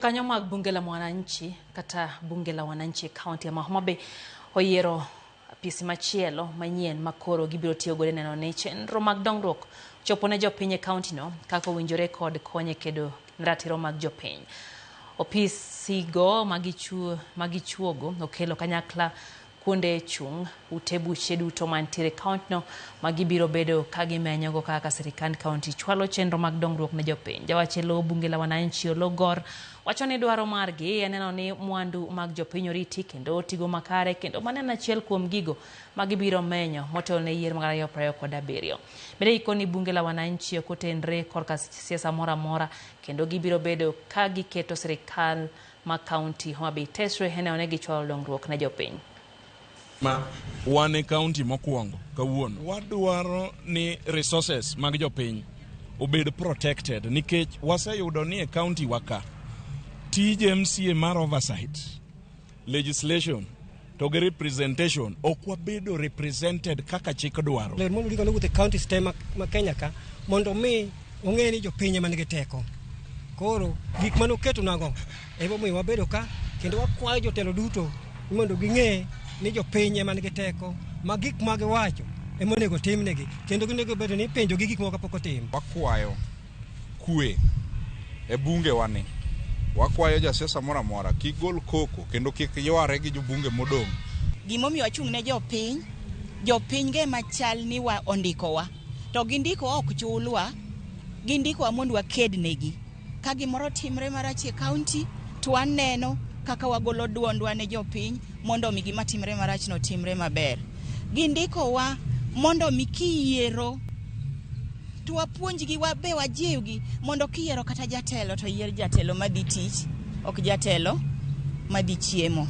Kanyo mag bunge la mwananchi kata bunge la wananchi e kaunti ya Homa Bay oyiero apisi machielo manyien ma koro gibiro tiyo godo e neno ni chenro mag dongruok chopo ne jopiny e kaunti no kaka owinjore kod kony e kedo ne ratiro mag jopiny. Opisigo magichuogo okelo kanyakla kuonde chung' ute buche duto mantiere e kaontino ma gibiro bedo ka gimenyogo kaka sirikand kaonti chwalo chenro mag dongruok ne jopiny. Jawach e lo bunge la wananchi Oloo Gor wacho ni dwaro margi en neno ni mwandu mag jopiny oriti kendo otigo makare kendo mano en achiel kuom gigo ma gibiro menyo motelo ne yiero mag 2027. Bende gikoni bunge la wananchi ok otenre korka siasa moro amora kendo gibiro bedo ka giketo sirikal ma kaunti Homa Bay tesre e neno ni gichwalo dongruok ne jopiny. Ma wan e kaunti mokwongo kawuono. Wadwaro ni resources mag jopiny obed protected nikech waseyudo ni e kaunti wa ka tij MCA mar oversight, legislation to gi representation ok wabedo represented kaka chik dwaro. Ler mondo gigo nowuotho e counties te ma Kenya ka mondo mi ong'e ni jopiny ema nigi teko. Koro gik mane oketonwago emomiyo wabedo ka kendo wakwayo jotelo duto ni mondo ging'e ni jopiny ema nigi teko ma gik ma giwacho ema onego timnegi kendo ginego bedo ni ipenjo gi gik moko kapok otim. Wakwayo kwe e bunge wani. Wakwayo jasiasa moro amora kik gol koko kendo kik yware gi jobunge modong'. Gimomiyo wachung' ne jopiny, jopiny ge machal ni wa ondikowa. To gindikowa ok chulwa, gindikowa mondo waked negi. Ka gimoro timre marach e kaunti, to waneno kaka wagolo duondwa ne jopiny mondo omi gima timre marach no timre maber. Gindikowa mondo mi kiyiero to wapuonjgi wabe wajiwgi mondo kiyiero kata jatelo to yier jatelo madhi tich ok jatelo madhi chiemo.